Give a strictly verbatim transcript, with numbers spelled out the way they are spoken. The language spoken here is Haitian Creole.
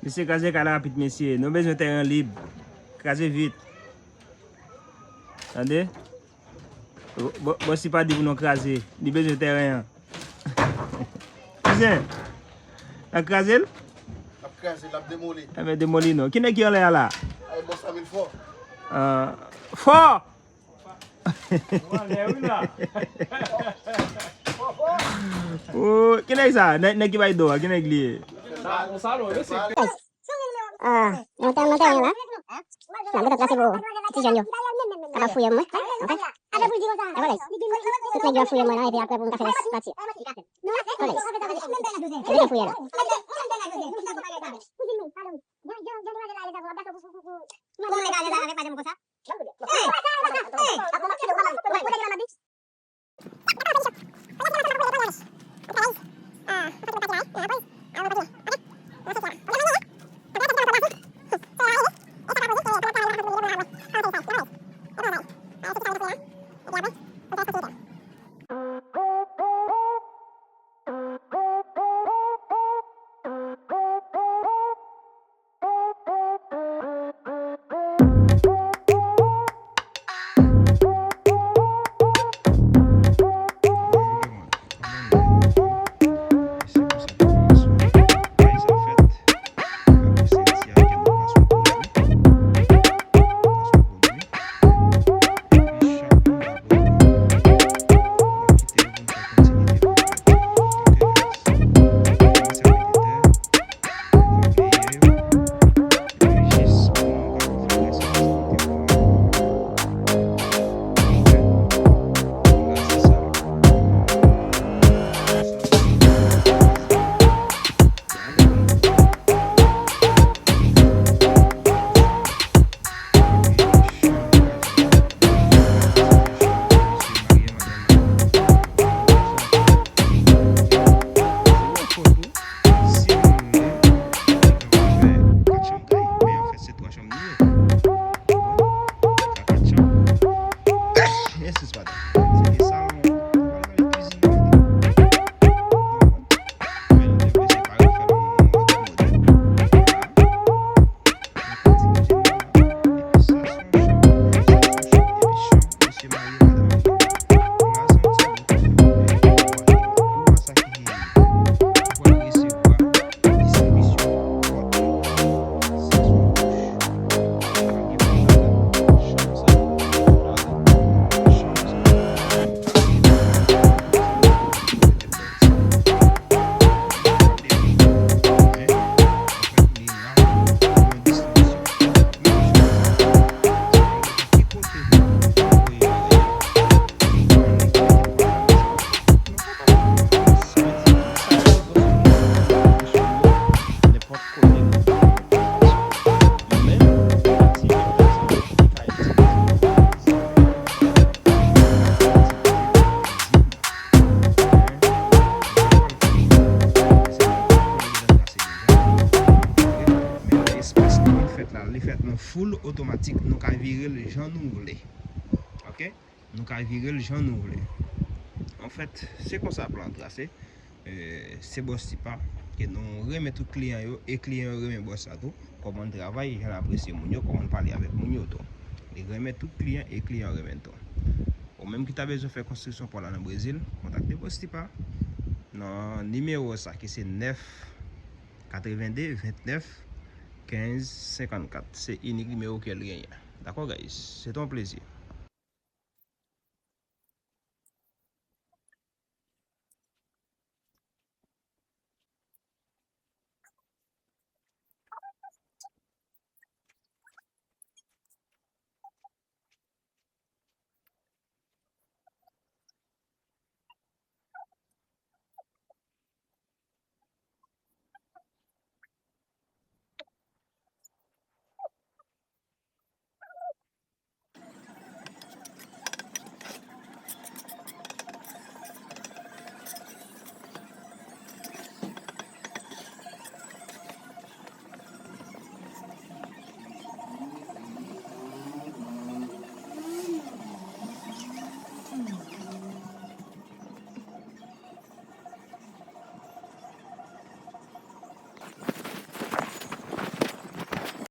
Mesye, kraze kay la rapid, mesye. Nou bezwen tèren lib. Kraze vit. Tande? Bo-, Boss T pa di pou nou kraze. Li bezwen tèren an. Kouzen, n ap kraze l? N ap kraze, n ap demoli. Enben, demoli non. Ki nèg ki anlè a la? Ay, Boss Amil fò. Ah, fò! Ou anlè wi la. Oh, ki nèg sa? Nèg, nèg ki bay do a, ki nèg li ye? Sa, yon salon, mesye. Ah, mwen te, mwen te la. N ap gentan plase pou ti jèn yo. Kapab fouye mwen. Ok. Dakò, guys. Tout nèg yo ap fouye mwen la, epi apre pou m ka fè pati. Ok, guys. Yo gentan fouye la. Twa chanm li ye. Ou konprann? Sa kat chanm. Eskiz, padan. Se de salon, nou pral pale kizin nan. Ou konprann? Men nou te vle separe, fè l yon lòt modèl. Sa. Yon ti kizin la. Epi sa, se yon chanm. Sa, se yon chanm. Epi chanm, mesye marye, madanm marye. La, se yon ti bò kote yo, ou wè sa ki, ou pral resevwa distribisyon pòt yo. Sa, se yon douch. Nenpòt kote nou ta fè yon aplikasyon. Yo menm, ti vèktè sa yo, li ka itilize pou itilize pou fè yon ti kote pou kizin nan. Men, sa w ap fè, se yon kote ki deja trase deja. Men espas ki vin fèt la, li fèt nan full otomatik, nou ka vire l jan nou vle. Ok? Nou ka vire l jan nou vle. Anfèt, se konsa plan an trase. Eh, se Boss Tipa, ke nou renmen tout kliyan yo, e kliyan yo renmen bòs la tou. Kòman l travay, jan l apresye moun yo, kòman l pale avèk moun yo tou. Li renmen tout kliyan, e kliyan yo renmen l tou. Ou menm ki ta bezwen fè konstriksyon pò la nan Brezil, kontakte Boss Tipa nan nimewo sa ki se nèf katrevende vennèf kenz senkannkat. Se inik nimewo ke l genyen. Dakò, guys? Se te yon plezi.